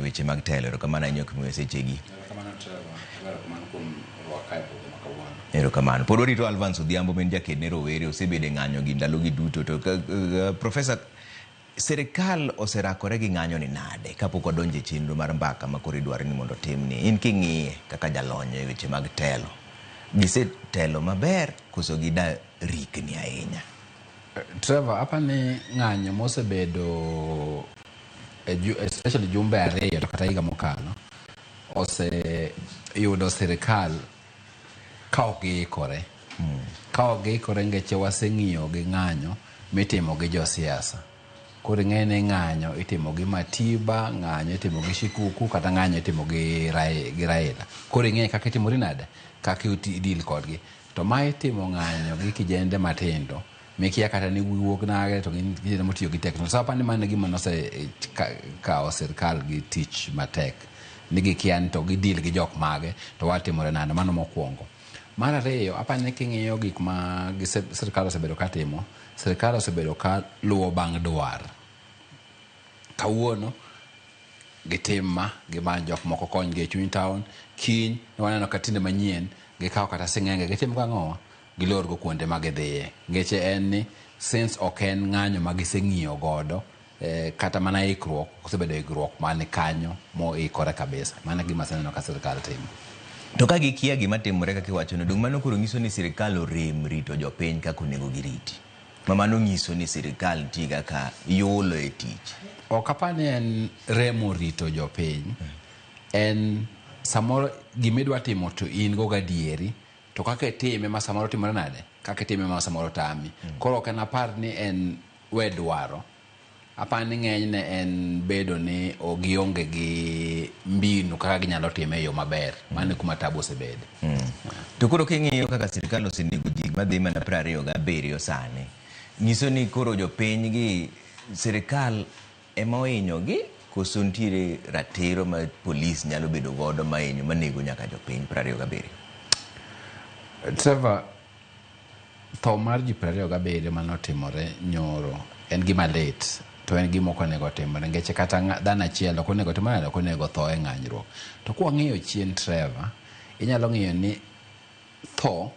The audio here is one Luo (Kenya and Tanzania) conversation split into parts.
weche mag telo. Erokamano ahinya kuom sechegi. Erokamano Trevor, erokamano kuom rwaka e budho ma kawuono. Erokamano. Pod warito Alvance Odhiambo ma en jaked ne rowere osebedo e ng'anyo gi ndalo gi duto. To Profesa, sirikal oserakore gi ng'anyo ni nade kapok wadonjo e chenro mar mbaka ma koro idwaro ni mondo otimni? In king'iye kaka jalony e weche mag telo, gisetelo maber koso gida rikni ahinya? Trevor, apa ni ng'anyo mosebedo especially jumbe 2 to kata higa mokalo oseyudo sirikal ka ok giikore. Ka ok giikore ngeche waseng'iyo gi ng'anyo mitimo gi josiasa. Koro ing'e ni ng'anyo itimo gi Matiba, ng'anyo itimo gi Shikuku, kata ng'anyo itimo gi Raila. Koro ing'e kaka itimori nade, kaka i deal kodgi. To ma itimo ng'anyo gi kijende matindo, mikia kata ni wuok nage to gin kijende motiyo gi teknoloji. So apani mano e gima nosekawo sirkal gi tich matek. Ni gikia ni to gi deal gi jok mage to watimore nade, mano mokwongo. Mar ariyo, apani ni king'iyo gik ma sirkal osebedo ka timo, sirkal osebedo ka luwo bang' dwar. Kawuono gitim ma, gimany jok moko konygi e chuny town, kiny ne waneno ka tinde manyien gikawo kata sing'enge gitim gang'owa, gilorgo kuonde ma gidhiye. Ngeche en ni since ok en ng'anyo ma giseng'iyo godo, kata mana ikruok, osebedo ikruok man kanyo moikore kabisa. Mano e gima aseneno ka sirkal timo. To ka gikia gima timore kaka iwachono, dong' mano koro nyiso ni sirikal orem rito jopiny kaka onego giriti. Ma mano nyiso ni sirikal nitie kaka yulo e tich. Ok apar ni en remo rito jopiny. En samoro gimidwa timo to in go gadieri, to kaka itime ma samoro timore nade? Kaka itime ma samoro tami. Koro ok en apar ni en we dwaro. Apar ni ng'enyne en bedo ni gionge gi mbinu kaka ginyalo time e yo maber. Mano e kuma tabu osebede. To koro king'iyo kaka sirikal osenego ji madhi mana 27 sani, nyiso ni koro jopiny gi sirikal ema ohinyogi koso nitiere ratiro ma polis nyalo bedo godo mahinyo manego nyaka jopiny 27? Trevor, tho mar ji 27 manotimore nyoro en gima lit to en gima ok onego timre nikech kata dhano achiel ok onego timre nade, ok onego tho e ng'anyruok. To kwang'iyo chien Trevor, inyalo ng'iyo ni tho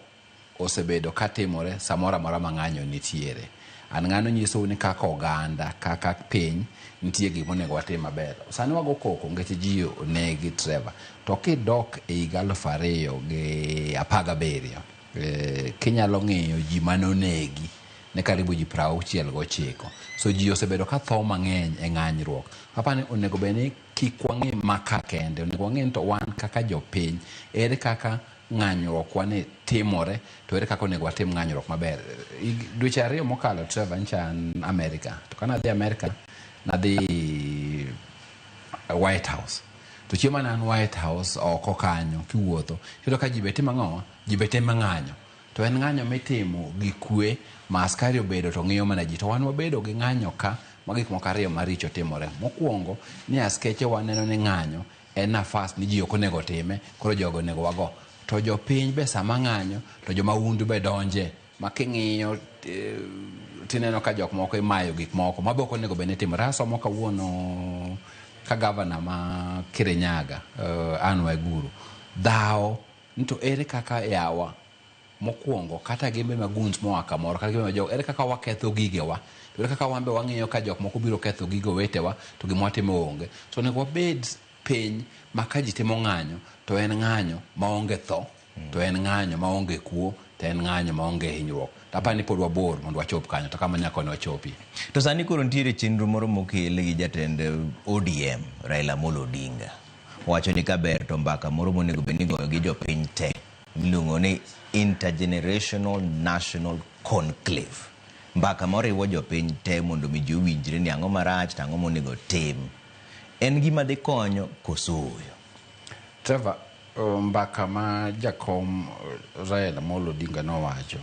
osebedo katimore samoro amora ma ng'anyo nitiere. An ng'ano nyisou ni kaka oganda, kaka piny, nitie gik monego watim maber. Sani wago koko nikech ji onegi Trevor. To kidok e higa 2017, kinyalo ng'iyo ji manonegi, ne karibu ji 69. So ji osebedo ka tho mang'eny e ng'anyruok. Apani onego bed ni kik wang'i maka kende, onego wang'i ni to wan kaka jopiny, ere kaka ng'anyruok ni timore, to ere kaka onego watim ng'anyruok maber. Dweche 2 mokalo Trevor, nyocha an Amerika. To ka nadhi Amerika, nadhi White House. To chieng' mane an White House oko kanyo kiwuotho, iyudo ka ji be timo ang'o? Ji be timo ng'anyo. To en ng'anyo mitimo gi kwe ma askari obedo to ng'iyo mana ji. To wan wabedo gi ng'anyo ka ma gik moko ariyo maricho timore. Mokwongo ni askeche waneno ni ng'anyo en nafas ni ji ok onego time, koro jogo onego wago. To jopiny be sama ng'anyo to jomahundu be donje ma king'iyo tineno ka jok moko imayo gik moko ma be ok onego bed ni timore. Asomo kawuono ka gavana ma Kirinyaga, Anne Waiguru dhawo ni to ere kaka yawa mokwongo kata gimbe ma goons moa kamoro kata gimbe ma jogo ere kaka waketho gigewa to ere kaka wan be wang'iyo ka jok moko biro ketho gigo wetewa to gima watimo onge. So onego wabed piny ma ka ji timo ng'anyo to en ng'anyo maonge tho, to en ng'anyo maonge kuo, to en ng'anyo maonge hinyruok. To aparo ni pod wabor mondo wachop kanyo, to kama nyaka ne wachopie. To sani koro nitiere chenro moro mokel gi jatend ODM Raila Amolo Odinga. Owacho ni kaber to mbaka moro monego bed ni igoyo gi jopiny te miluongo ni Intergenerational National Conclave. Mbaka moriwo jopiny te mondo mi ji owinjre ni ang'o marach to ang'o monego tim. En gima dhi konyo koso ooyo? Trevor, mbaka ma jakom Raila Amolo Odinga nowacho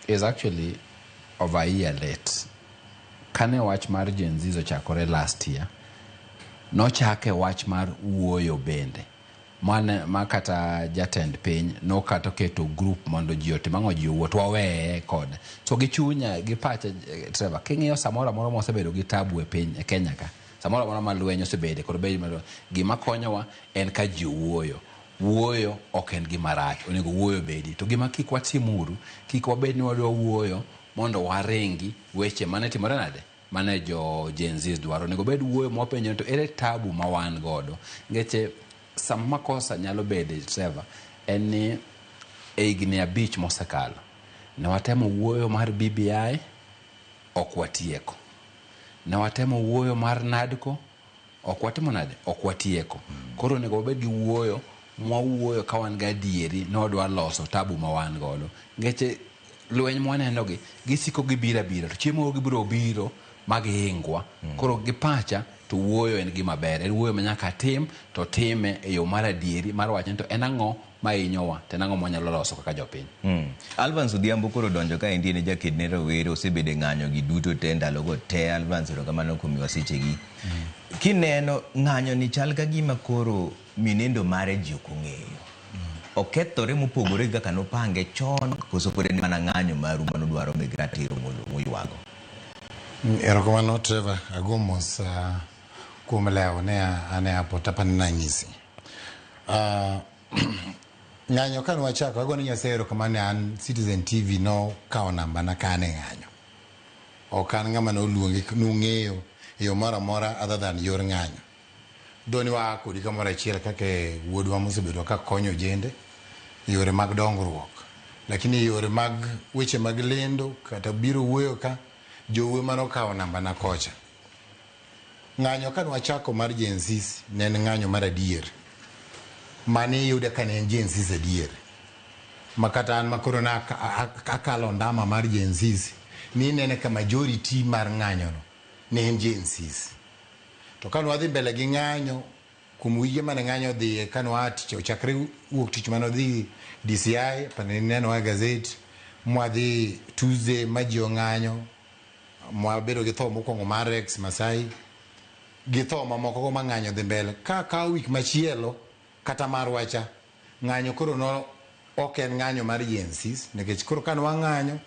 is actually over a year late. Kane wach mar Gen Zs ochakore last year, nochake wach mar wuoyo bende. Mane, ma kata jatend piny nokato keto group mondo ji otim ang'o, ji owuo to waweye kode. So gi chunya gi pacha, Trevor, king'iyo samoro amora mosebedo gi tabu e piny e Kenya ka, Samoro amora ma lweny osebede kod bed ma gima konyowa en ka ji wuoyo. Wuoyo ok en gima rach, onego wuoyo bedi. To gima kik watimuru, kik wabed ni wadwa wuoyo mondo waringi weche mane timore nade? Mane jo Gen Z dwaro. Onego bed wuoyo mwapenjo to ere tabu ma wan godo. Ngeche sama makosa nyalo bede Trevor, en ni e higni 5 mosekalo, ne watemo wuoyo mar BBI, ok watieko. Ne watemo wuoyo mar NADCO, ok watimo nade? Ok watieko. Koro onego wabed gi wuoyo mwawuoyo ka wan gadieri ni wadwa loso tabu ma wan godo. Ngeche lweny mwaneno gi, gisiko gibiro abira, to chieng' moro gibiro biro ma gihingwa. Koro gi pacha to wuoyo en gima ber. En wuoyo ma nyaka tim, to time e yo mar adieri mar wacho ni to en ang'o ma hinyowa, to en ang'o mwanyalo loso kaka jopiny. Alphonse Odhiambo koro donjo ka endi en jaked ne rowere, osebedo e ng'anyo gi duto te ndalogo te. Alphonse, erokamano kuom miwa sechegi. Kineno ng'anyo ni chal ka gima koro minendo mare ji ok ong'eyo. Okethore mopogore gi kaka nopange chon, koso pod en mana ng'anyo maru manudwaro meg ratiro muywago? Erokamano Trevor, ago mos kuom lewo ne an e airport apani nanyisi. Ng'anyo kane wachako, ago ne Nyasaye erokamano ni an Citizen TV nokawo namba na ka an e ng'anyo. Ok an ng'ama noluongi, nung'eyo e yo moro amora other than yor ng'anyo. Dho ni waa kodi kamoro achiel kaka wuodwa mosebedo ka konyo ojende e yore mag dongruok. Lakini e yore mag weche mag lendo kata biro wuoyo ka, jowuoyi manokawo namba na kocha. Ng'anyo kane wachako mar Gen Z ne en ng'anyo mar adier. Mane iyude ka ne en Gen Z adier. Ma kata an makoro na akalo ndama mar Gen Z, ni inene ka majority mar ng'anyo no ne en Gen Z. To kane wadhi mbele gi ng'anyo, kuom wige mane ng'anyo dhiye, kane waa tich, ochakre wuok tich mane odhi DCI, pane ineno e gazet, mwadhi Tuesday ma ji ong'anyo, mwabedo gi tho mokwongo mar Rex Masai, gi tho mamoko go ma ng'anyo dhi mbele. Ka kawo wik machielo, kata marwa cha, ng'anyo koro no ok en ng'anyo mar Gen Z, nikech koro kane wang'anyo,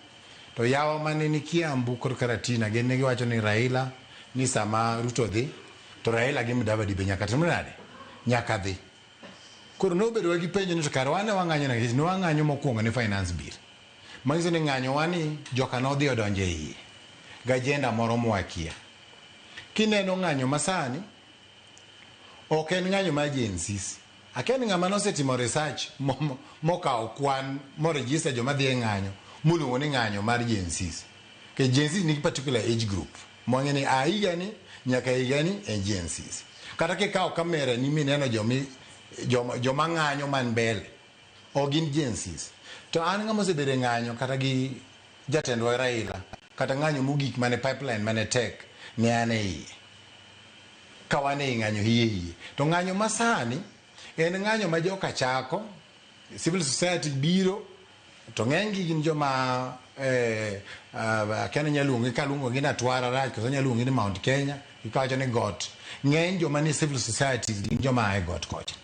to yawa mane ni Kiambu kod Karatina, gin ne giwacho ni Raila ni sama Ruto dhi, to Raila gi Mudavadi be nyaka tim nade? Nyaka dhi. Koro nobedo gi penjo ni to kare wan ne wang'anyo nade? Nikech ne wang'anyo mokwongo ne finance bill. Manyiso ni ng'anyo wa ni joka nodhi odonjo e iye gi agenda moro mwakia. Kineno ng'anyo masani, ok en ng'anyo mar Gen Z. Akia ni ng'ama nosetimo research mokawo kwan moregister joma dhi e ng'anyo moluongo ni ng'anyo mar Gen Z. Nikech Gen Z nigi particular age group mwang'e ni a higani nyaka higani en Gen Z. Kata kikawo kamera ni mineno joma ng'anyo man mbele ok gin Gen Z. To an ng'ama osebedo e ng'anyo kata gi jatendwa Raila, kata ng'anyo mogik mane pipeline mane tek ne an e iye. Ka wan e ng'anyo hie hie. To ng'anyo masani en ng'anyo ma joka chako, civil society biro, to ng'eny gi gin joma akia ni anyalo luongi ka luongo gi ni Atwara rach koso anyalo luongi ni Mount Kenya, ikawacho ni got. Ng'eny joma ni civil society gin joma a e got kocha.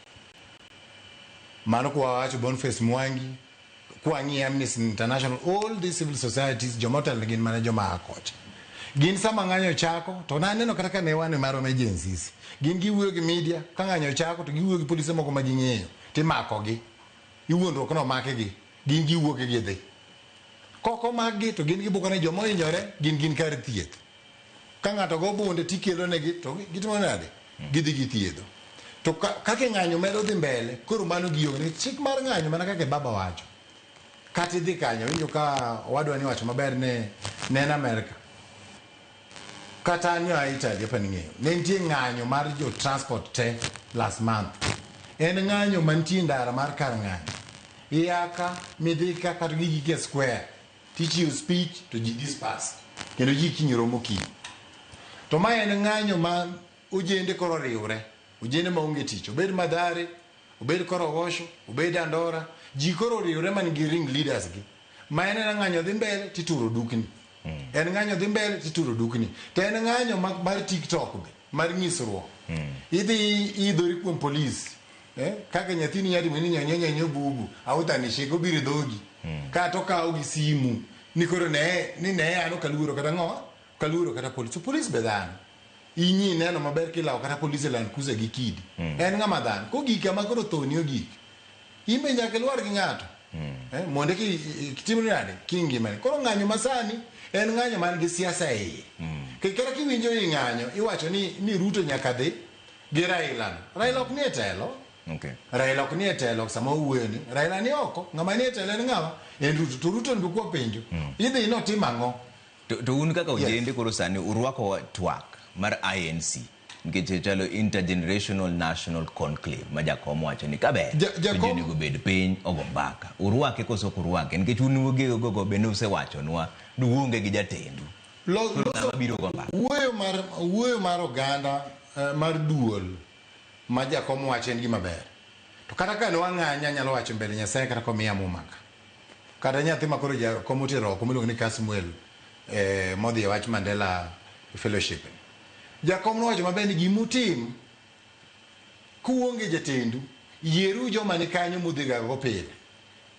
Mano kwa wacho Boniface Mwangi, kwa ng'iyo Amnesty International, all these civil societies joma otelo gin mana joma a kocha. Gin sama ng'anyo chako, to naneno kata ka ne wan e marwa ma Gen Z, gin giwuoyo gi media, ka ng'anyo chako to giwuoyo gi polise moko ma ging'eyo, timakogi. Iwuondruok ni omakgi, gin giwuok gidhi. Kok omakgi to gin gibuko ni joma ohinyore gin gin kar thieth. Ka ng'ato go bunde tikelo negi to gitimo nade? Gidhi githiedho. To kaka ng'anyo medo dhi mbele, koro mano gionge. Nikech chik mar ng'anyo mana kaka baba wacho. Kata idhi kanyo, winjo ka owadwa ni wacho maber ne en Amerika. Kata an a Italy, apa ni ng'eyo. Ne nitie ng'anyo mar jo transport te last month. En ng'anyo mantie ndara mar kar ng'anyo. Ia ka, midhi ka, kata gigik e square. Tichiwo speech to ji disperse. Kendo ji kiny romo kiny. To ma en ng'anyo ma ojende koro riwre. Ojende maonge tich. Obed Mathare, obed Korogosho, obed Dandora. Ji koro riwre man gi ring leaders gi. Ma en en ng'anyo dhi mbele tituro dukni. En ng'anyo dhi mbele tituro dukni. To en ng'anyo mar TikTok be, mar nyisruok. Idhi idhori kuom polis. Kaka nyathini nyalo timo ni nyanyo nyanyo bubu, autanishika obiro e dhogi. Kata okawo gi simu ni koro ne ni ne an ok aluoro kata ng'o, ok aluoro kata polis. To polis be dhano. Inyi neno maber kilawo kata polise Land Cruiser gi kidi. En ng'ama dhano. Kogik kama koro thoni ogik. In be nyaka ilwar gi ng'ato. Mondo kitim nade kingimani. Koro ng'anyo masani en ng'anyo man gi siasa e iye. Nikech kata kiwinjo i ng'anyo iwacho ni Ruto nyaka dhi gi Raila no. Raila ok nie telo. Raila ok nie telo sama owuoyo ni. Raila ni oko. Ng'ama nie telo en ng'awa? En Ruto. To Ruto ni be kwapenjo. Idhi notim ang'o? To un kaka ojende koro sani urwako twak mar INC nikech chalo Intergenerational National Conclave ma Jakom wacho ni kaber to ji onego bed piny ogo mbaka. Urwake koso ok urwake? Nikech un gogo be nusewachonwa ni uonge gi jatendu. Koro ng'ama biro go mbaka? Wuoyo mar oganda mar duol ma Jakom wacho en gima ber. To kata ka ne wang'anya anyalo wacho mbele Nyasaye kata komiya muma ka. Kata nyathi ma koro Jakom otero oko miluongo ni Kasmuel modhi e wach Mandela Fellowship. Jakom nowacho maber ni gimutim kuonge jatendu, yieru joma ni kanyo mudhi ga go pile.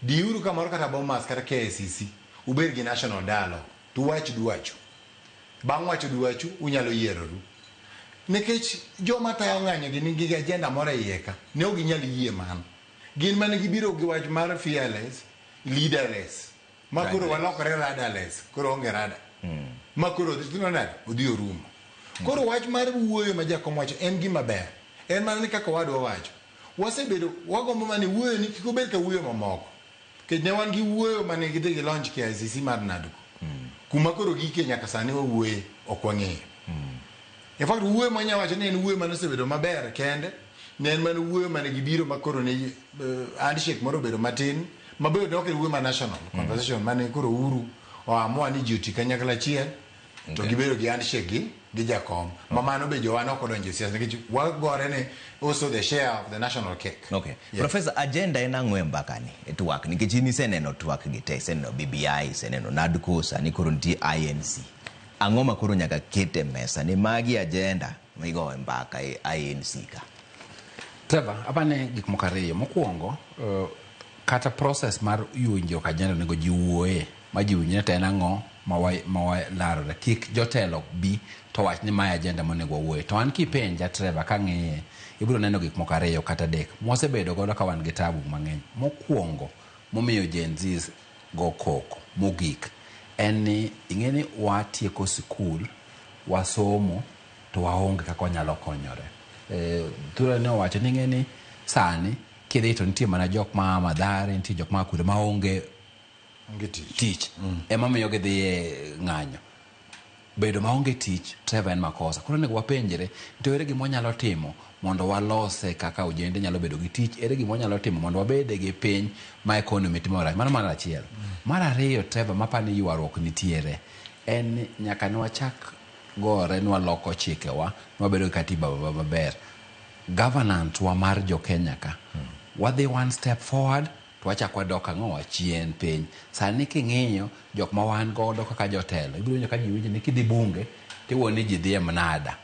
Diuru kamoro kata Bomas kata KICC, ubed gi national dialogue, to uwach dwachu. Bang' wacho dwachu, unyalo yieroru. Nikech joma tayo ng'anyo gi nigi agenda moro e iye ka, ne ok ginyal yie mano. Gin mane gibiro gi wach mar fearless, leaderless. Ma koro walokore radarless, koro onge radar. Ma koro nade, odhi orumo. Koro wach mar wuoyo ma Jakom wacho en gima ber. En mana ni kaka owadwa wacho. Wasebedo, wagombo mana ni wuoyo ni kik obed ka wuoyo mamoko. Nikech ne wan gi wuoyo mane gidhi gi launch KICC mar NADCO. Kuma koro gike nyaka sani wawuoye ok wang'eyo. In fact, wuoyo ma wanyalo wacho ni en wuoyo mane osebedo maber kende, ne en mana wuoyo mane gibiro ma koro ne handshake moro obedo matin, ma be ne ok en wuoyo ma national conversation mane koro Uhuru oamua ni ji oti kanyakla achiel, to gibedo gi handshake gi Jakom. Ma mano be jowa ne ok odonjo e siasa nikech wagore ni also the share of the national cake. Yes. Professor, agenda en ang'o e mbaka ni, e twak? Nikech in iseneno twak gi te, iseneno BBI, iseneno NADCO, sani koro nitie INC. Ang'o ma koro nyaka ket e mesa ni magi agenda migoyo mbaka e INC ka? Trevor, apani gik moko ariyo. Mokwongo, kata process mar winjruok agenda onego ji wuoye, ma ji winj ni to en ang'o ma walarore. Kik jotelo bi to wach ni mae agenda monego wawuoye. To an kipenja Trevor kang'iye, ibiro neno gik moko ariyo kata adek mwasebedo godo ka wan gi tabu mang'eny. Mokwongo, momiyo Gen Zs go koko mogik en ni ing'e ni watieko sikul, wasomo to waonge kaka wanyalo konyore. Thura ne owacho ni ing'e ni sani kidhi to nitie mana jok ma Mathare, nitie jok ma kure maonge tich. Tich. Ema miyo gidhi e ng'anyo. Bedo maonge tich, Trevor, en makosa. Koro onego wapenjre, to ere gima wanyalo timo mondo walose kaka ojende nyalo bedo gi tich, ere gima wanyalo timo mondo wabede gi piny ma economy timo marach. Mano mar achiel. Mar ariyo, Trevor, mapani ywaruok nitiere, en ni nyaka ne wachak gore ni waloko chikewa, ni wabedo gi katiba maber. Governance wa mar jo Kenya ka, wadhi one step forward, to wachak wadok ang'o chien piny. Sani king'iyo jok ma wan godo kaka jotelo, ibiro winjo ka ji winjo ni kidhi bunge, tiwuo ni ji dhi e mnada.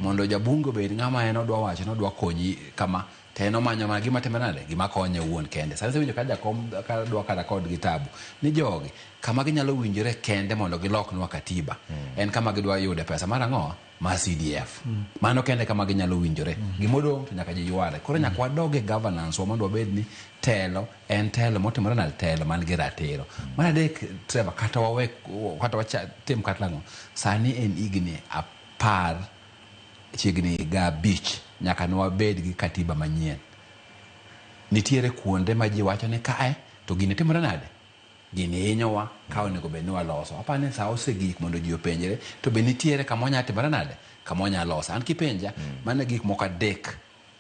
Mondo jabunge obed ng'ama en odwa wacho ni odwa konyi kama, to en omanyo mana gima timore nade, gima konye owuon kende. Sani isewinjo ka jakom ka dwa kata kod gi tabu, ni jogi kama ginyalo winjore kende mondo giloknwa katiba, en kama gidwa yude pesa mar ang'o? Mar CDF. Mano kende kama ginyalo winjore. Gimodong' to nyaka ji yware. Koro nyaka wadog e governance wa mondo wabed ni telo en telo motimore nade, telo man gi ratiro. Mar adek, Trevor, kata wawe, kata watim kata ang'o, sani en higni 10 chiegni 5 nyaka ne wabed gi katiba manyien. Nitiere kuonde ma ji wacho ni kae to gini timore nade? Gini hinyowa ka onego bed ni waloso. Aparo ni sa osegik mondo ji openjre to be nitiere kama wanyalo timore nade? Kama wanyalo loso. An kipenja, mano e gik moko adek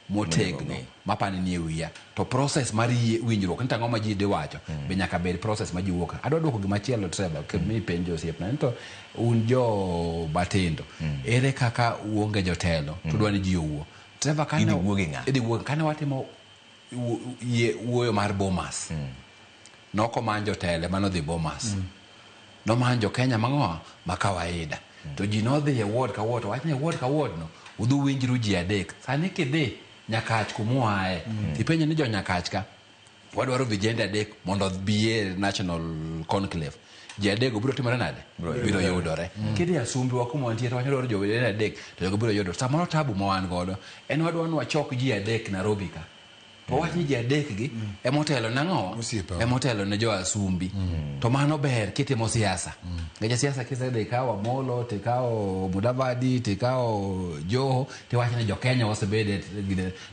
motegno mapani nie wiya. To process mar yie winjruok ni to ang'o ma ji dhi wacho be nyaka bed process ma ji wuok. Adwa duoko gimachielo Trevor, mi penjo osiepna ni to un jo matindo, ere kaka uonge jotelo to udwa ni ji owuo? Trevor, kane Idhi wuo gi ng'a? Idhi wuo kane watimo wuoyo mar Bomas. Nokomany jotelo ema nodhi Bomas. Nomany jo Kenya mang'o ma kawaida. To ji nodhi e ward ka ward, to wach ni e ward ka ward no, udhi uwinjru ji adek. Sani kidhi Nyakach kumuaye, tipenjo ni jo Nyakach ka, wadwaro vijende adek mondo obi e national conclave. Ji adek biro timore nade? Biro yudore. Kidhi Asumbi wa kuma wantie to wanyalo dwaro jowede adek to jogo biro yudore. Samoro tabu ma wan godo en wadwa ni wachok ji adek Nairobi ka. To wawach ni ji adek gi emotelo nang'o? Osiepewa. Emotelo ne jo Asumbi. To mano ber kitimo siasa. Nikech siasa kisedhi ikawo Amolo, tikawo Mudavadi, tikawo Joho, tiwacho ni jo Kenya osebede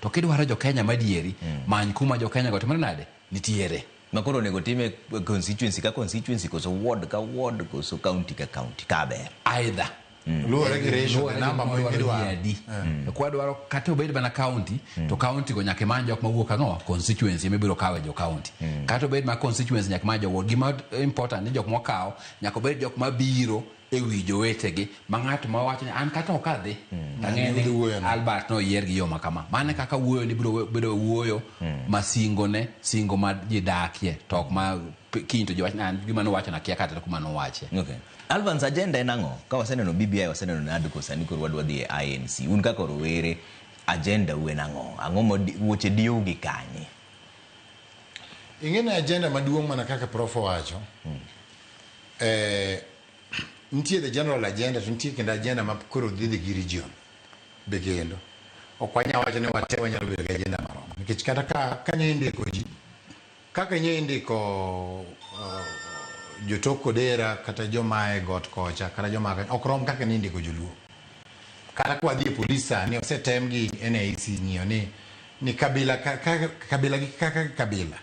to kidwaro jo Kenya madieri, many kuma jo Kenya go timore nade? Nitiere. Ma koro onego time constituency ka constituency koso ward ka ward koso county ka county ka ber. Either. Luwore gi ratio, Luwore the gi number mwadwaro ji midwaro. adi. To kwadwaro kata obed mana county to county go nyaka imany jok mawuok ang'o constituency emibiro kawe jo county. Kata obed ma constituency nyaka imany jo ward. Gima important ni jok mwakawo nyaka obed jok mabiro e wi jowetegi ma ng'at ma wacho ni an kata ok adhi tang'e Udhi ni wuoyo no. Albert noyier gi yo ma kama. Mano e kaka wuoyo ni biro bedo wuoyo ma singo ne singo ma ji dakie to ok ma kiny to ji wach ni an gima nowacho nakia kata kuma nowache. Okay. Alvans agenda en ang'o? Ka waseneno BBI waseneno NADCO sani koro wadwa dhi e INC. Un kaka rowere agenda u en ang'o? Ang'o ma wuoche diyou gi kanye? Ing'e ni agenda maduong' mana kaka prof owacho, nitie the general agenda to nitie kendo agenda ma koro dhi dhi gi region be kendo. Ok wanyal wacho ni wate wanyalo bedo gi agenda marom. Nikech kata ka nye indiko ji, kaka nye indiko jotok Kodera kata joma e got kocha kata joma ok rom kaka ne indiko joluo. Kata kwa dhi e polis sani osetem gi NIC ng'iyo ni kabila ka, ka, kabila gi kaka kabila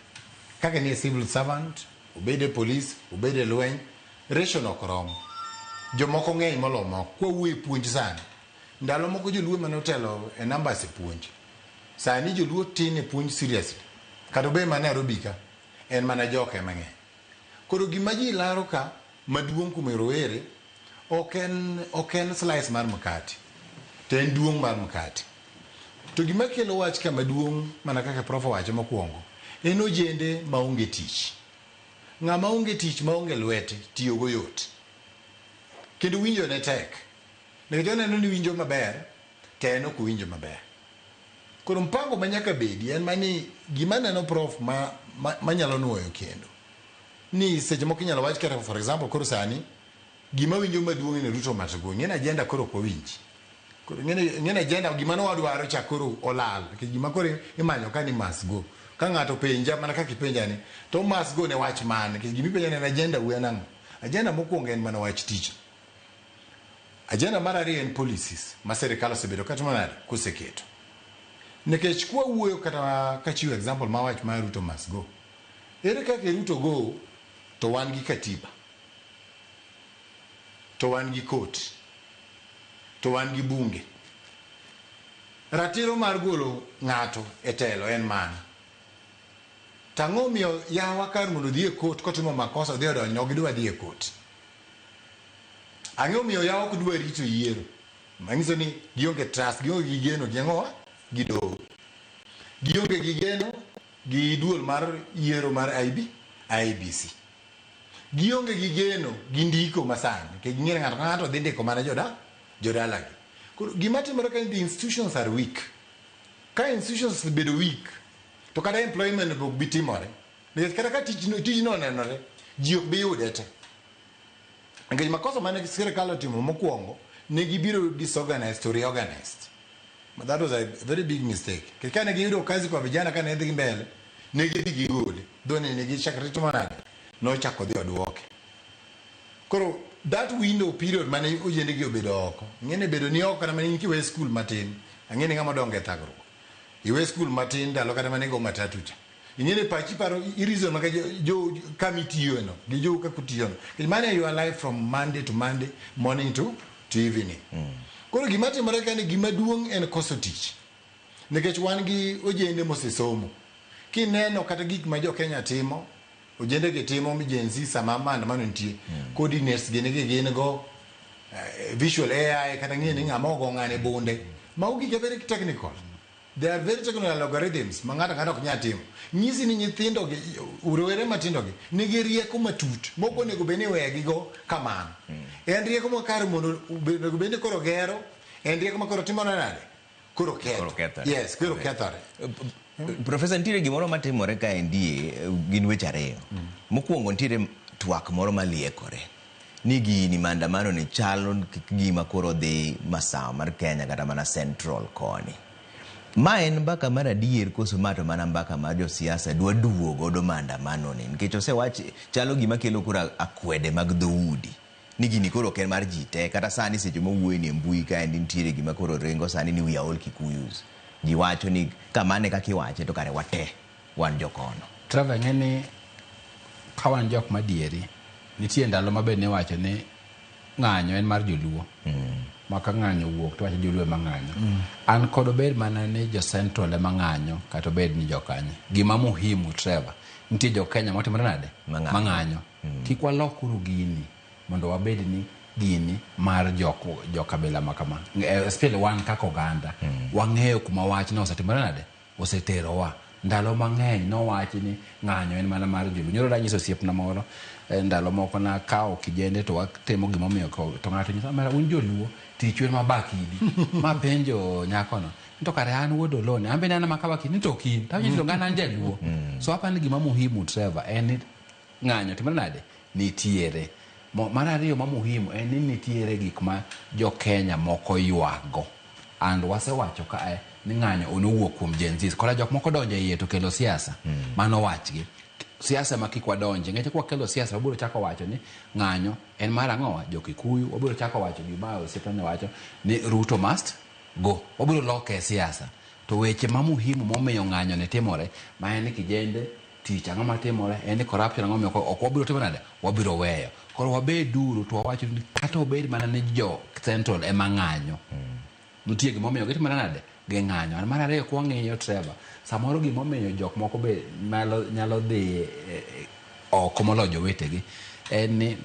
kaka ni e civil servant obed e polis obed e lweny ratio no ok rom. Jomoko ng'eny moloyo moko. Kwa wuoyo e puonj sani ndalo moko joluo mane otelo e numbers e puonj sani joluo tin e puonj seriously kata obed mana Nairobi ka en mana joka ema ng'eny. Koro gima ji laro ka maduong' kuom rowere ok en slice mar mkate to en duong' mar mkate. To gima kelo wach ka maduong' mana kaka prof owacho mokwongo en ojende maonge tich. Ng'ama onge tich maonge lwete tiyogo yot. Kendo winjo ne tek. Nikech oneno ni winjo maber to en ok owinjo maber. Koro mpango ma nyaka bedi en mani gima neno prof manyalo nuoyo kendo. Ni seche moko inyalo wach kata for example koro sani gima winjo maduong' en Ruto must go. Ng'eni agenda koro ok wawinji. Koro ng'eni agenda gima ne wadwaro cha koro olal. Nikech gima koro imanyo ka ni must go. Ka ng'ato penja mana kaka ipenja ni to must go ne wach mane? Nikech gima ipenja ni en agenda u en ang'o? Agenda mokwongo en mana wach tich. Agenda mar ariyo en policies ma sirikal osebedo katimo nade? Koseketo. Nikech kwa wuoyo kata kachiwo example ma wach mar Ruto must go. Ere kaka Ruto go to wan gi katiba, to wan gi court, to wan gi bunge. Ratiro mar golo ng'ato e telo en mane? To ang'o miyo yawa kar mondo odhi e court kotimo makosa odhi odonjo ok gidwa dhi e court? Ang'o miyo yawa ok dwa rito yiero? Manyiso ni gionge trust, gionge gi geno gi ang'o? Gi doho. Gionge gi geno gi duol mar yiero mar IEBC. Gionge gi geno gi ndiko masani, nikech ging'eyo ni ng'ato ka ng'ato dhi ndiko mana jodalagi. Koro gima timore ka ni the institutions are weak. Ka institutions bedo weak, to kata employment be ok bi timore. Nikech kata ka tijno onenore, ji ok bi yude te. Nikech makosa mane sirikal otimo mokwongo, ne gibiro disorganized to reorganized. But that was a very big mistake. Nikech kane giyudo kazi kwa vijana kane dhi mbele, ne gidhi gigole. Dhoni ne gichako timo nade? Nochako dhi oduoke. Koro that window period mane ojende gi obedo oko. Ing'eni bedo ni oko kata mana in kiwe school matin, ang'e ni ng'ama odongo e thagruok. Iwe school matin ndalo kata mane go matatu cha. Ing'eni pachi paro i reason maka jo kama itiyo no, gi jo kaka utiyo no. Nikech mano e your life from Monday to Monday, morning to evening. Koro gima timore ka ni gima duong' en koso tich. Nikech wan gi ojende mosesomo. Kineno kata gik ma jo Kenya timo, ojende gi timo mi Gen Z sama maandamano nitie, coordinates gini gi gin go, visual AI kata ng'e ni ng'ama ogo ng'ane bunde. Mago gik very technical. They are very technical algorithms ma ng'ato ang'ata ok nyal timo. Nyisi ni nyithindo gi, rowere matindo gi, nigi rieko matut mok onego bed ni iwegi go kamano. En rieko makare mondo onego bed ni koro gero, en rieko ma koro timore nade? Koro ketho. Koro kethore. Yes, koro kethore. Professor, nitiere gimoro matimore kaendi, gin weche ariyo. Mokwongo nitiere twak moro maliekore ni gini maandamano ni chalo gima koro dhi masawa mar Kenya kata mana Central koni. Ma en mbaka mar adier koso ma to mana mbaka mar josiasa dwa duwo godo maandamano ni nikech osewach chalo gima kelo koro akwede mag dhoudi ni gini koro ok en mar ji te kata sani seche mowuoye ni e mbui kaendi nitiere gima koro ringo sani ni we are all Kikuyus. Ji wacho ni kamano e kaka iwache to kare wate wan jokono. Trevor ng'e ni ka wan jok madieri nitie ndalo ma be niwacho ni ng'anyo en mar joluo ma ka ng'anyo owuok to wacho joluo ema ng'anyo an kod obed mana ni jo Central ema ng'anyo kata obed ni jokanye gima muhimu Trevor nitie jo Kenya motimore nade Mang'anyo. mang'anyo kik walokuru gini mondo wabed ni gini mar jokabila ma kama especially wan kaka oganda wang'eyo kuma wachno osetimore nade oseterowa ndalo mang'eny nowachi ni ng'anyo en mana mar joluo nyoro nanyiso osiepna moro ndalo moko nakawo kijende to watimo gimomiyo to ng'ato nyisa omera un joluo tich en mabakidi mapenjo nyakono ni to kare an wuod Oloo an bende an ema akawo kidi ni to ok in tawinjo ni to ng'ano an jaluo so apani gima muhimu Trevor en ni ng'anyo timore nade nitiere mar ariyo ma muhimu en ni nitiere gik ma jo Kenya moko ywago and wasewacho kae ni ng'anyo onowuok kuom Gen Z kora jok moko donjo e iye to kelo siasa mano wachgi siasa ma kik wadonje ng'ech kwakelo siasa wabiro chako wacho ni ng'anyo en mar ang'owa jo Kikuyu wabiro chako wacho gima osiepna ne wacho ni Ruto must go wabiro loke e siasa to weche ma muhimu momiyo ng'anyo ni timore ma en ni kijende tich ang'o matimore en ni corruption ang'o momiyo ok wabiro timo nade wabiro weyo koro wabeduru to wawacho ni kata obed mana ni jo Central ema ng'anyo nitie gimomiyo gitimore nade ging'anyo an mar ariyo kwang'iyo Trevor samoro gimomiyo jok moko be nyalo dhi oko moloyo jowetegi en ni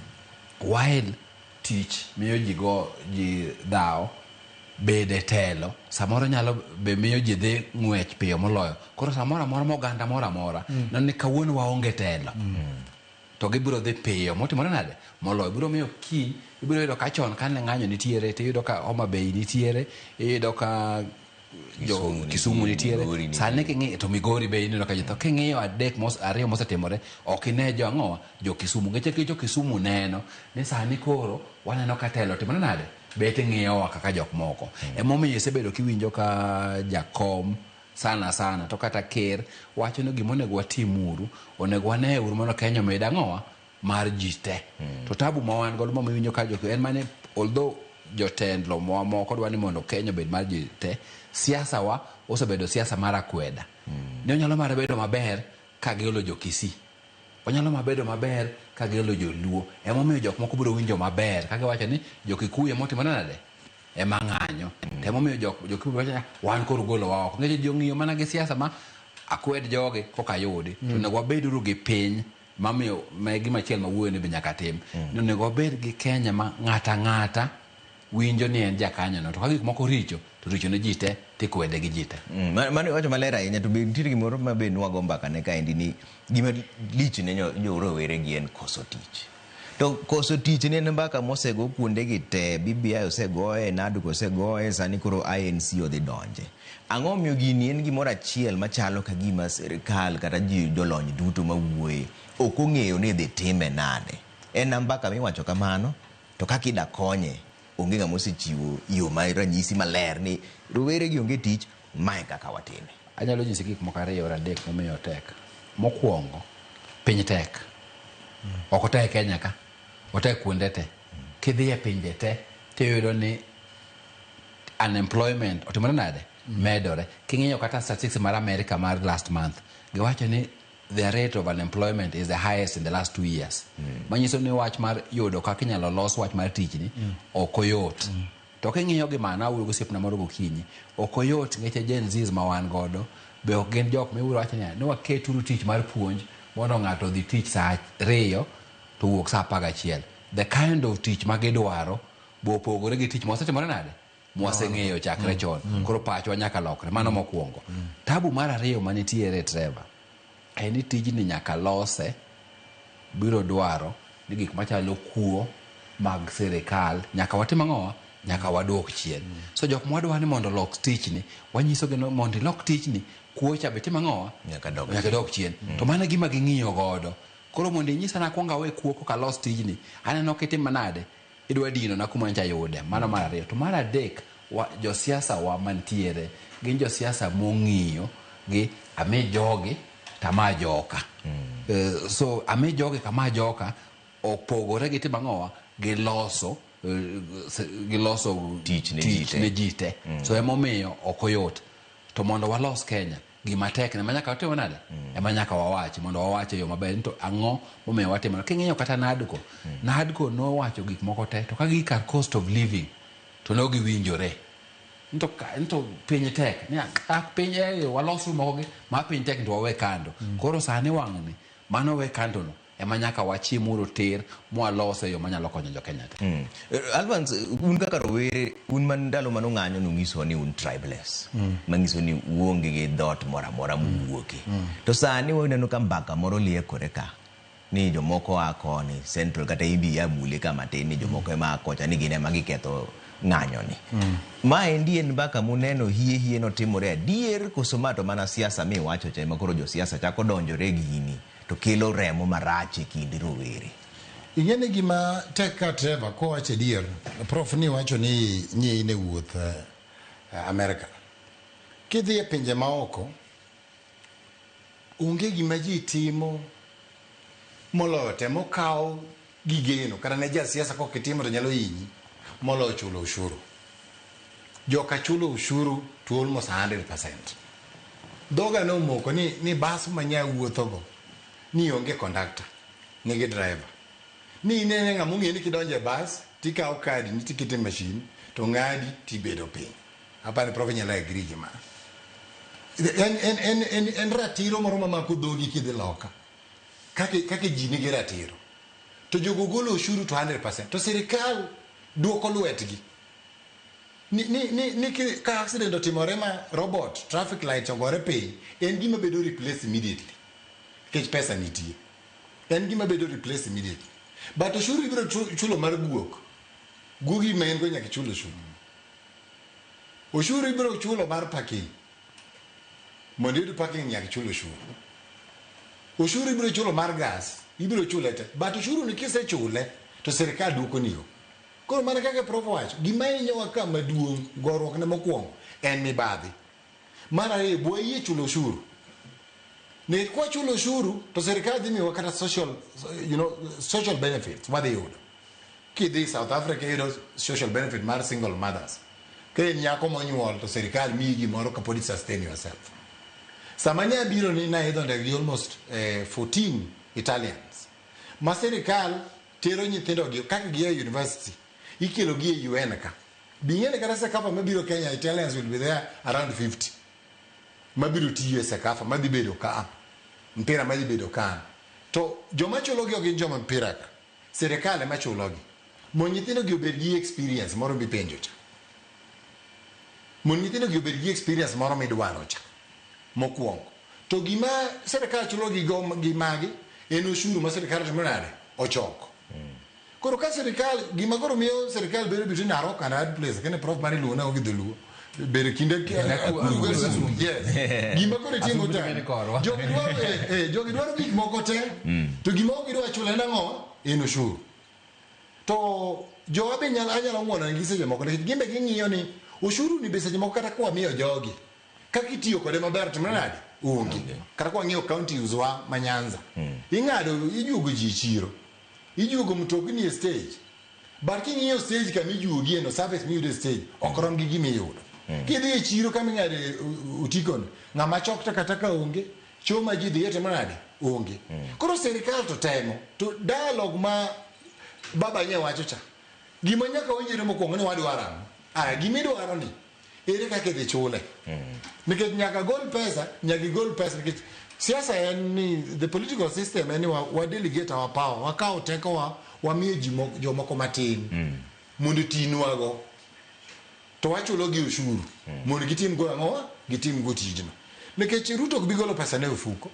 while tich miyo ji go ji dhawo bede telo samoro nyalo be miyo ji dhi ng'wech piyo moloyo koro samoro amora ma oganda moro amora neno ni kawuono waonge telo to gibiro dhi piyo motimore nade moloyo biro miyo kiny ibiro yudo ka chon kane ng'anyo nitiere tiyudo ka Homa Bay nitiere iyudo ka jo Kisumu nitiere sani king'iyo to Migori be ineno ka ji tho king'iyo adek ariyo mosetimore ok ine jo ang'owa jo Kisumu nikech jo Kisumu neno ni sani koro waneno ka telo timore nade bet ng'iyowa kaka jok moko emomiyo isebedo kiwinjo ka jakom sana sana to kata ker wacho ni gima onego watimuru onego wane uru mondo Kenya omed ang'owa mar ji te to tabu ma wan godo mamiwinjo ka jo en mane although jotelo moko dwa ni mondo Kenya obed mar ji te siasa wa osebedo siasa mar akweda ne onyalo mar bedo maber ka giolo jo Kisii onyalo mar bedo maber ka giolo joluo emomiyo jok moko biro winjo maber ka giwacho ni jo Kikuyu emotimore nade ema ng'anyo to emomiyo jo Kikuyu wacho ni wan koro golowa oko nikech ji ong'iyo mana gi siasa ma akwed jogi koka yudi to onego wabeduru gi piny mamiyo ma gima chielo ma wuoyo ni be nyaka tim ni onego wabed gi Kenya ma ng'ata ng'ata winjo ni en jakanyono to ka gik moko richo to richo ne ji te tikwede gi ji te Mano iwacho maler ahinya to be nitiere gimoro ma be nwago mbaka ne kaendi ni gima lich ne jo rowere gi en koso tich. To koso tich ne en mbaka mosego kuonde gi te, BBI osegoye, NADCO osegoye, sani koro INC odhi donje. Ang'o momiyo gini en gimoro achiel machalo ka gima sirikal kata ji jolony duto mawuoye ok ong'eyo ni idhi time nade. En mbaka miwacho kamano, to kaka ida konye, onge ng'ama osechiwo yo ma ranyisi maler ni rowere gi onge tich, mae kaka watime. Anyalo nyisi gik moko ariyo kata adek momiyo tek. Mokwongo, piny tek. Ok otek Kenya ka, otek kuonde te. Kidhi e pinje te, tiyudo ni unemployment otimore nade? Medore. King'iyo kata statistics mar America mar last month, giwacho ni the rate of unemployment is the highest in the last 2 years. Manyiso ni wach mar yudo kaka inyalo los wach mar tichni ok oyot. To king'iyo gi mano, awuoyo gi osiepna moro gokinyi, ok oyot nikech Gen Zs ma wan godo be ok gin jok mibiro wacho niya, ni waketuru tich mar puonj mondo ng'ato odhi tich saa 2 to wuok saa 11. The kind of tich ma gidwaro bo opogore gi tich mwasetimore nade? Mwaseng'eyo chakre chon. Koro pachwa nyaka lokre. Mano mokwongo. Tabu mar ariyo manitiere Trevor, en ni tijni nyaka lose biro dwaro ni gik machalo kuo mag sirikal nyaka watim ang'owa? Nyaka waduok chien. So jok mwadwa ni mondo olok tichni, wanyisogi ni mondo ilok tichni, kuo cha be tim ang'owa? Nyaka dog Nyaka dog chien. To mano e gima ging'iyo godo. Koro mondo inyisa nakwong awe kuo koka alos tijni, aneno kitimo nade, idwa dino na kuma nyocha ayude. Mano mar ariyo. To mar adek, josiasa wa mantiere gin josiasa mong'iyo gi ami jogi tama joka. So ami jogi kama joka opogore gi timo ang'owa gi loso gi loso tich ne ji te. Ne ji te. So emomiyo ok oyot. To mondo walos Kenya, gima tek ne manyaka watim nade? Ema nyaka wawachi mondo wawach e yo maber. To ang'o momiyo watimo? King'iyo kata NADCO, NADCO nowacho gik moko te, to ka gi kar cost of living to ne giwinjore. Nto piny tek. Ni piny walos moko gi ma piny tek to wawe kando. Koro sani wang'ni mano we kando no. Ema nyaka wachimuru tir mwalose yo manyalo konyo jo Kenya te. Alvance, un kaka rowere, un man ndalo mano ng'anyo nung'iso ni un tribeless. Manyiso ni uonge gi dhoot moro amora muwuoke. To sani waneno ka mbaka moro liekore ka. Ni jomoko a koni, Central kata ibi ya mule ka matin ni jomoko ema a kocha ni gin ema giketho ng'anyo ni. Ma endi en mbaka muneno hie hie notimore adier koso ma to mana siasa miwacho cha ema koro josiasa chako donjore gini to kelo remo marach e kind rowere. Ing'e ni gima tek ka Trevor kowacho adier, Prof ni wacho ni nye in e wuoth Amerika. Kidhi e pinje maoko, onge gima ji timo moloyo temo kawo gi geno, kata ne jasiasa kok itimo to nyalo hinyi, moloyo chulo ushuru. Joka chulo ushuru to almost 100%. Dhoga nomoko ni bas manya wuothogo ni onge conductor, nigi driver. Ni inene ng'ama ong'e ni kidonjo e bas tikawo kadi ni tikete e machine to ng'adi tibedo piny. Apani Prof nyalo agree gi ma. En ratiro moro mamako dhogi kidhi loka. Kaka ji nigi ratiro. To jogo golo ushuru to 100%. To sirikal duoko lwetgi. Ni ka accident otimore ma robot, traffic lights ogore piny, en gima bedo replaced immediately. Nikech pesa nitie. En gima bedo replaced immediately. But ushuru ibiro chulo mar guok. Guogi ma en go nyaka ichul ushuru. Ushuru ibiro chulo mar parking. Mondo iyud parking nyaka ichul ushuru. Ushuru ibiro chulo mar gas, ibiro chule te. But ushuru ni kisechule, to sirikal duoko ni yo. Koro mana kaka Prof wacho, gima hinyowa ka maduong', goruok ne mokwongo, en mibadhi. Mar ariyo, bwa yie chulo ushuru. Nikech kwa chulo ushuru, to sirikal dhi miyowa kata social benefits wadhi yudo. Kidhi South Africa iyudo social benefit mar single mothers. Ka in nyako monyuol to sirikal miyi gimoro kapod i sustain yourself. Sama nya biro ni naidho ndege gi almost 14 Italians. Ma sirikal tero nyithindo gi kaka gia e university, ikelo gi e UN ka. Bi ng'e ni kata CECAFA mabiro Kenya, Italians will be there around 50. Mabiro tiyo e CECAFA, madhi bedo ka. Mpira madhi bedo ka. To joma chulogi ok gin joma mpira ka. Sirikal ema chulogi. Mondo nyithindo gi obed gi experience moro mipenjo cha. Mondo nyithindo gi obed gi experience moro midwaro cha. Mokwongo. To gima sirikal chulogi go gi magi en ushuru ma sirikal timo nade? Ochoko. Koro ka sirikal, gima koro miyo sirikal bedo between a rock and a hard place, kene Prof mane iluongo nang'o gi dholuo? Bedo kinde yes. Gima koro itieko ta. Jogi dwaro gik moko te. To gima ok gidwa chulo en ang'o? En ushuru. To jowa be anyalo ng'uono negi seche moko nikech gin be ging'iyo ni ushuru ni be seche moko kata kwamiyo jogi kaka itiyo kode maber to nade? Onge. Kata kwang'iyo counties wa ma Nyanza. Ing'ado ijuogo ji e chiro. Ijuogo mtokni e stage. But king'iyo stage kama ijuogie no, service miyudo e stage ok rom gi gima iyudo. Kidhi e chiro kama ing'ade otiko no, ng'ama chok takataka onge, choo ma ji dhiye timo nade? Onge. Koro sirikal to temo. To dialogue ma baba nye wacho cha, gima nyaka winjre mokwongo ni wadwaro ang'o? Aya, gima idwaro ni, ere kaka idhi chule? Nikech nyaka gol pesa, nyaka igol pesa nikech siasa en ni the political system en ni wa delegate our power, wakawo tekowa wamiyo ji jomoko matin mondo otinwago. To wachulo gi ushuru mondo gitim go ang'o? Gitim go tijno. Nikech Ruto ok bi golo pesa ne ofuko.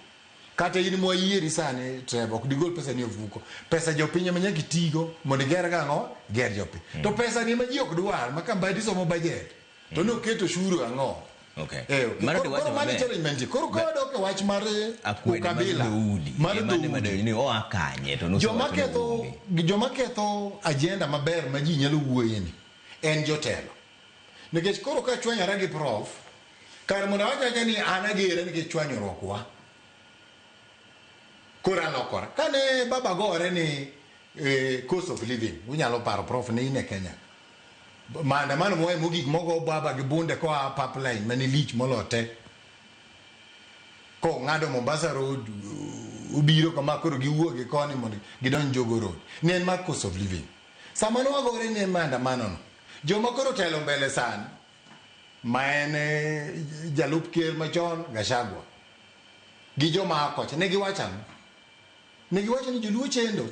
Kata in mwayieri sani Trevor ok digol pesa ni ofuko. Pesa jopiny ema nyaka itigo mondo iger go ang'o? Iger jopiny. To pesa ni ema ji ok dwar ma ka Mbadi somo budget to noketo ushuru ang'o? Okay. Eh, Mano koro tiwacho koro mano maber. challenge mantie. Koro ka wadok e wach mar Akwede mar ukabila dhoudi. mar Ema ne dhoudi. madonjo ni oa kanye to Joma nusewacho ni ketho oonge. joma ketho agenda maber ma ji nyalo wuoye ni en jotelo. Nikech koro ka chwanyora gi prof, kar mondo awach awacha ni an agere nikech chwanyruok wa. Koro alokora. Kane baba gore ni cost of living, unyalo paro prof ne in e Kenya. Maandamano moe mogik mogo baba gi bunde koa pipeline mane lich molo te. Kong'ado Mombasa Road, obiro kama koro giwuok gi koni mondo gidonj Jogoo Road. Ne en mar cost of living. Sama ne wagore ne maandamano no, joma koro telo mbele sani, ma en jalup ker machon Gachagua, gi joma a kocha, ne giwacho ang'o? Ne giwacho ni joluo chendo.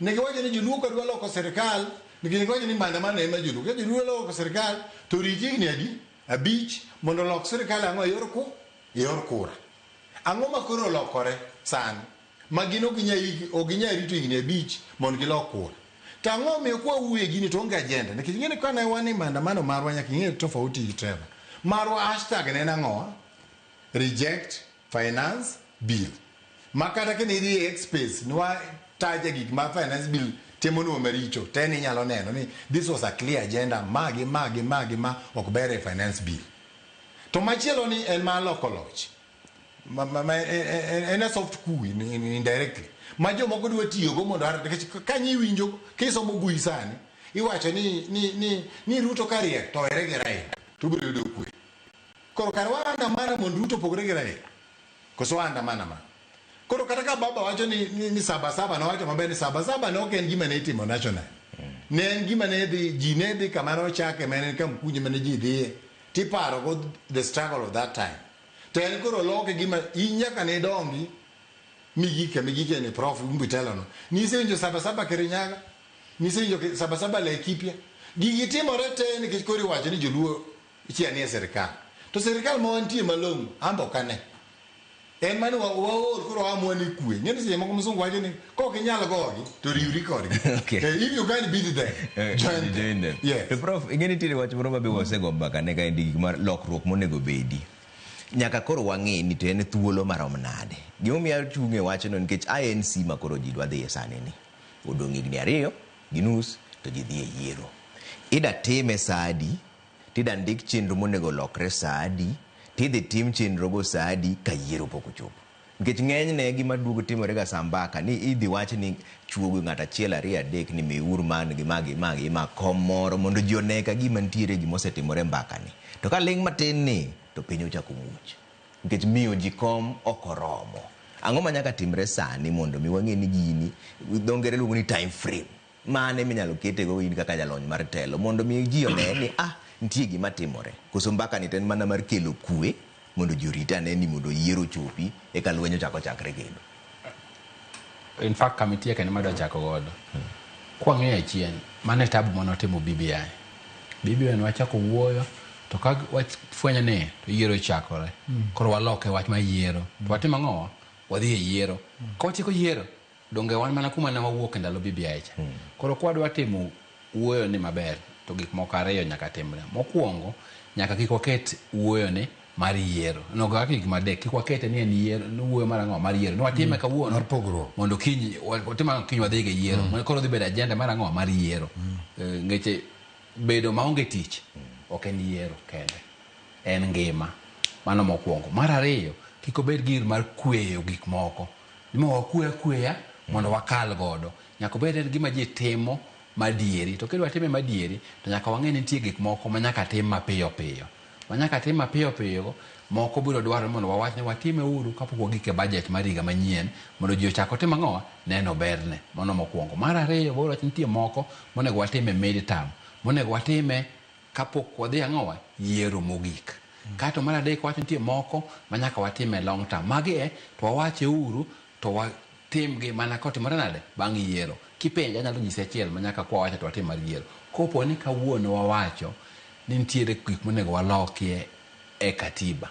Ne giwacho ni joluo ka dwa loko sirikal, nikech ne giwacho ni maandamano ema joluo. Ka joluo loko sirikal, to rit higni adi? Abich mondo olok sirikal ang'o e yor ku? E yor kura. Ang'o ma koro olokore sani? Ma gin ok ginyal rito higni 5 mondo gilok kura. To ang'o omiyo kwa wuoye gini to onge agenda? Nikech ing'e ni kane wan e maandamano marwa nyaka ing'e tofauti gi Trevor. Marwa hashtag ne en ang'o? Reject finance bill. Ma kata ka ne idhi e X space nwa taja gik ma finance bill timonwa maricho te ni inyalo neno ni this was a clear agenda ma gi ma gi ma gi ma ok ber e finance bill. To machielo ni en mar loko loch. Ma, ma, ma, en a soft coup indirectly. Ma jomoko dwa tiyogo mondo nikech kanyo iwinjo kisomo bui sani iwacho ni ni ni ni Ruto ka riek to owere gi Raila to obiro yudo kwe. Koro kar waandamana mondo Ruto opogre gi Raila. Koso waandamana ma. Koro kata ka baba wacho ni, ni, ni saba saba nowacho maber ni saba saba ne ok en gima ne itimo national. Ne en gima ne dhi, ji ne dhi kama ne ochake ma en Kamkunji mane ji dhiye. Tiparo go the struggle of that time. To en koro oloke gima in nyaka ne idongi migike migike ni prof Umbitelo no. Nisewinjo saba saba Kirinyaga, nisewinjo saba saba Laikipia. Gigi timore te nikech koro iwacho ni joluo chia nie sirikal. To sirikal ma wantie malong'o, ambo ok ane. En mani waol koro waamua ni kwe. Ng'eni seche moko msungu wacho ni kok inyal gogi to riwri kodgi. Okay. If you can't beat them, join them. Join them. Yes. To prof, ing'e nitiere wach moro mabe wasego mbaka ne kaendi gik mar lokruok monego bedi. Nyaka koro wang'e ni to en thuolo marom nade. Gimomiyo achung' e wachno nikech INC ma koro ji dwa dhiye sani ni. Odong' higni 2.5 to ji dhi e yiero. Ida time sa adi, tida ndik chenro monego olokre sa adi, tidhi tim chenro go sa adi ka yiero pok ochopo. Nikech ng'enyne gima duogo timore ga sa mbaka ni idhi wach ni chuogo ng'ato achiel ariyo adek ni miur man gi ma gi ma gi ma kom moro mondo ji one ka gima nitiere gima osetimore e mbaka ni. To ka ling' matin ni to piny ochako muoch. Nikech miyo ji kom ok oromo. Ang'o ma nyaka timre sani mondo mi wang'e ni gini dho ngere luongo ni time frame. Mane minyalo ketego in kaka jalony mar telo mondo mi ji one ni nitie gima timore. Koso mbaka ni to en mana mar kelo kwe mondo ji orit ane ni mondo yiero ochopi eka lweny ochako chakre kendo. In fact, committee kendo madwa chako godo. Kwang'iyo achien, mano e tabu mane watimo BBI. BBI ne wachako wuoyo, to ka wafwenyo ni to yiero ochakore. Koro waloke wach mar yiero. To watimo ang'o? Wadhi e yiero. Ka watieko yiero, donge wan mana kuma ne wawuok e ndalo BBI cha. Koro kwadwa timo wuoyo ni maber, to gik moko ariyo nyaka timre. Mokwongo, nyaka kik waket wuoyo ni mar yiero. No, kaka gik madek, kik wakete ni en yiero, ni wuoyo mar ang'o? Mar yiero. Ni watime kawuono. Mar pogruok. Mondo kiny, watim ang'o kiny wadhi e yiero. Mondo koro dhi bedo agenda mar ang'o? Mar yiero. Ngeche bedo maonge tich ok en yiero kende. En ngima. Mano mokwongo. Mar ariyo, kik obed gir mar kweyo gik moko. Ni ma wakwe akweya mondo wakal godo. Nyaka obed en gima ji timo madieri. To kidwa time madieri, to nyaka wang'e ni nitie gik moko ma nyaka tim mapiyo piyo. Ma nyaka tim mapiyo piyo, moko biro dwarore mondo wawach ni watime uru kapok wagik e budget mar higa manyien, mondo ji ochak otim ang'o? Neno berne. Mano mokwongo. Mar ariyo, wabiro wacho ni nitie moko monego watime mid term. Monego watime kapok wadhi ang'owa? Yiero mogik. Kato mar adek wacho nitie moko ma nyaka watime long term. Magi e, to wawache uru, to watimgi mana kotimore nade? Bang' yiero. Kipenja anyalo nyisi achiel ma nyaka kwa wacho to watim mar yiero. Kopo ni kawuono wawacho ni nitiere gik monego walokie e katiba,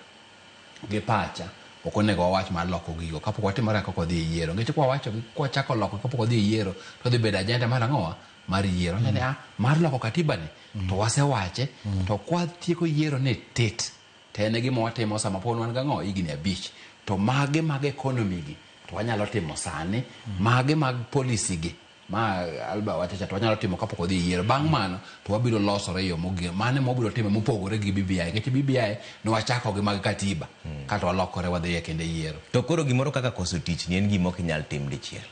gi pacha, ok onego wawach mar loko gigo kapok watimore kaka wadhi e yiero. Nikech kwa wacho, kwa chako loko kapok wadhi e yiero, to dhi bedo agenda mar ang'owa? Mar yiero. Wacho ni, mar loko katiba ni, to wasewache, to kwa tieko yiero ni tit, to en e gima watimo sama pod wan gang'o higni 5 to mage mag economy gi to wanyalo timo sani, mage mag policy gi ma Alba wacho cha to wanyalo timo kapok odhi e yiero. Bang' mano to wabiro losore e yo mogik mane mwabiro timo mopogore gi BBI nikech BBI ne wachako gi mag katiba kato walokore wadhi e kendo e yiero. To koro gimoro kaka koso tich ni en gima ok nyal tim dichiel.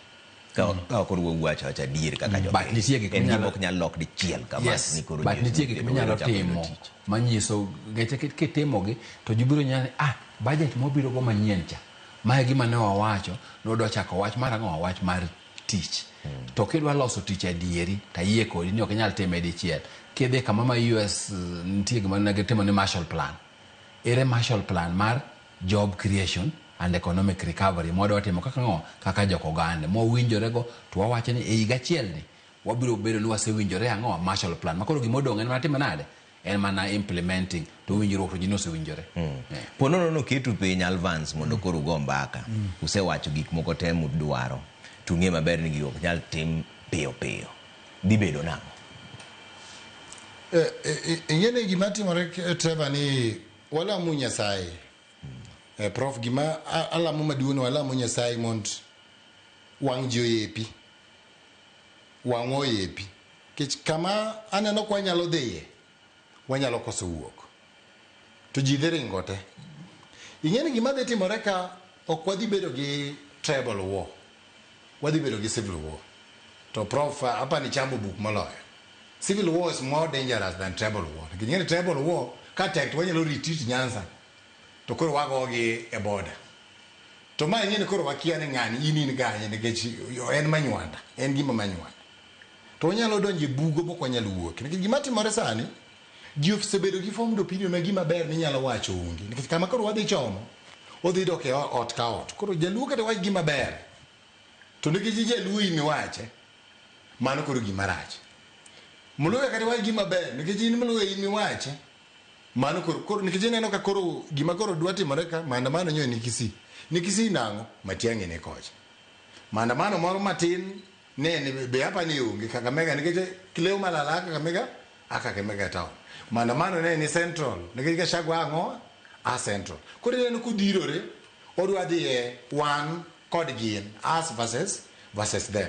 Ka ka koro wawacho awacha adier kaka But jopiny. nitie gik En gima minyalo- ok nyal lok dichiel kama Yes, ni koro but ji- nitie gik minyalo ochako yudo timo tich. manyiso nikech kitimogi to ji biro nyalo ni ah budget mwabiro go manyien cha mae gima ne wawacho ne wadwa chako wach mar ang'o wach mar tich to kidwa loso tich adieri tayie kodi ni ok inyal time dichiel kidhi kama ma US nitie gima ne gitimo ni Marshall Plan ere Marshall Plan mar job creation and economic recovery mwadwa timo kaka ng'o kaka jokogande mwawinjore go to wawacho ni e higa achiel ni wabiro bedo ni wasewinjore ang'o Marshall Plan makoro gima odong' en mana timo nade en mana implementing to winjruok to ji nosewinjore yeah. Po nono noketu piny Alvance mondo koro ugo mbaka. Usewacho gik moko te mudwaro. To ung'e maber ni gigo ok nyal tim piyo piyo. Dhi bedo nang'o? Ing'e ni gima timore Trevor ni walamo Nyasaye. Prof gima alamo maduong' ni walamo Nyasaye mond wang' ji oyepi. Wang'wa oyepi. Nikech kama aneno ka wanyalo dhiye, wanyalo koso wuok. To ji dhi ringo te. Ing'e ni gima dhi timore ka ok wadhi bedo gi tribal war. Wadhi bedo gi civil war. To prof apa ni chamo buk moloyo. Civil war is more dangerous than tribal war. Nikech ing'e ni tribal war ka tek to wanyalo retreat Nyanza to koro wagogi e border. To ma ing'e ni koro wakia ni ng'ani in in kanye nikech en manywanda, en gima manywanda. To wanyalo donjo e bugo mok wanyal wuok. Nikech gima timore sani, ji osebedo gi formed opinion ma gima ber minyalo wacho onge. Nikech kama koro wadhi chomo, odhi dok e ot ka ot. Koro jaluo kata wach gima ber, to nikech jaluo in iwache, mano koro gima rach. Mluya kata wach gima ber, nikech in Mluya in iwache, mano koro, koro nikech ineno ka koro gima koro dwa timore ka, maandamano nyo ni Kisii. Ni Kisii nang'o? Matiang'i ni kocha. Maandamano moro matin ne ni be apa ni onge Kakamega nikech Kileo Malala Kakamega a Kakamega town. Maandamano ne ni Central nikech Gachagua ang'o a Central. Koro ineno kodhirore odwa dhi e wan kod gin us versus them.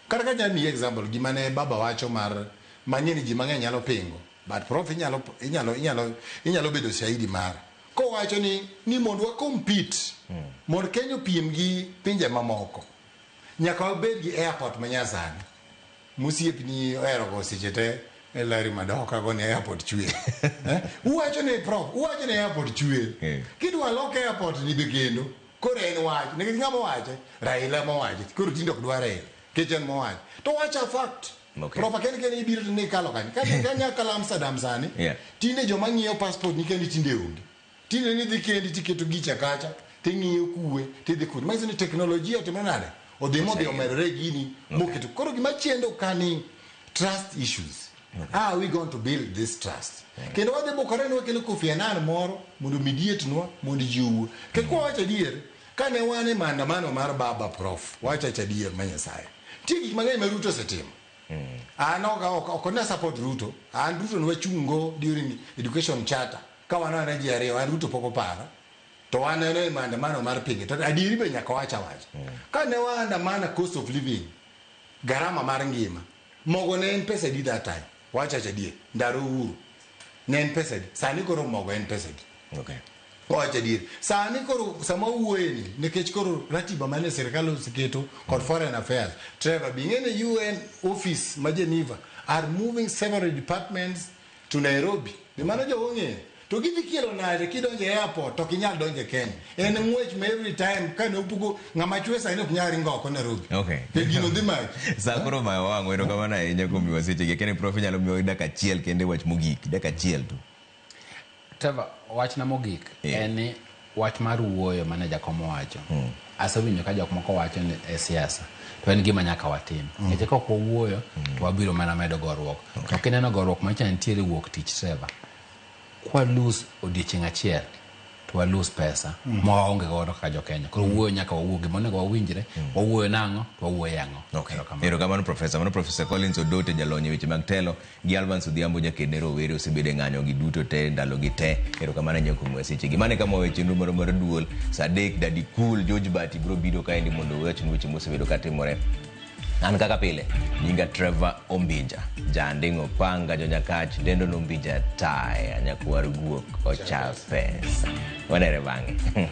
Kata ka nyalo miyi example gima ne baba wacho mar mang'e ni ji mang'eny nyalo pingo but prof inyalo inyalo inyalo inyalo bedo shahidi mara. Kowacho ni mondo wa compete mondo Kenya opiem gi pinje mamoko nyaka wabed gi airport manyasani mosiepni ohero go seche te e Larry Madoka go ni airport chwer. Uwacho ni prof, uwacho ni airport chwer. Kidwa lok airport ni be kendo koro en wach nikech ng'ama owache Raila mowache koro tinde ok dwar Raila nikech en mowache to wacha fact. Okay. Prof akia ni ibiro to ni ikalo kanye. Ka kanya kalo Amsterdam sani tinde joma ng'iyo passport ni kendi tinde onge. Tinde ni dhi kendi tiketo gicha kacha ting'iyo kuwe tidhi kure. Manyiso ni teknolojia otimo nade? Odhi modhi omedore gini moketo. Koro gima chendo ka ni trust issues. How are we going to build this trust? Kendo wadhi bukore ni wakelo Kofi Annan moro mondo mediate nwa mondo ji owuo. Nikech kwa wacho adier, kane wan e maandamano mar baba prof, wacho acha adier ma Nyasaye. Nitie gik mang'eny ma Ruto osetimo. An ok ne support Ruto. An Ruto ne wachungo during education charter. Ka wan ane ji ariyo, an Ruto pok opara. To wan e maandamano mar pinge. To adieri be nyaka wach awacha. Ka ne waandamana cost of living, garama mar ngima, mogo ne en pesa adi that time? Wach acha adier, ndalo Uhuru. Ne en pesa adi? Sani koro mogo en pesa adi? Okay. Wach adier. Sani koro sama wuoye ni, nikech koro ratiba mane sirikal oseketo kod foreign affairs. Trevor, bi ing'e ni UN office ma Geneva are moving several departments to Nairobi. Be mano jogo ong'eyo? To gidhi kelo nade kidonjo e airport to ok inyal donjo e Kenya. En ng'wech ma every time kane opuko ng'ama chwe sani ok nyal ringo oko Nairobi. Okay. To gino dhi maki. Sa koro mayo wang' erokamano ahinya kuom miwa sechegi. Akia ni prof inyalo miwa dakika achiel kende wach mogik. Dakika achiel tu. Trevor, wachna mogik en ni wach mar wuoyo mane jakom owacho. Asewinjo ka jok moko wacho ni e siasa to en gima nyaka watim. Nikech ka ok wawuoyo to wabiro mana medo goruok. To kineno goruok manyicha nitiere wuok tich Trevor. Kwa lose odiochieng' achiel to to walose pesa ma waonge godo kaka jo-Kenya. Koro wuoyo nyaka wawuo gima onego wawinjre, wawuoyo nang'o to wawuoyo ang'o. Okay. Erokamano. Erokamano Profesa. Mano Profesa Collins Odote jalony e weche mag telo gi Alvance Odhiambo jaked ne rowere osebedo e ng'anyo gi duto te ndalo gi te. Erokamano ahinya kuom sechegi. Mano e kama wawe chenro marwa mar duol. Saa adek Daddy Cool George Bati biro biro kaendi mondo owachnu weche mosebedo katimore. An kaka pile, nyinga Trevor Ombija, Janding' Opanga, Jonyakach, Dendo Nombija Taya, nyakwar guok ocha pesa. Wanere bang'e.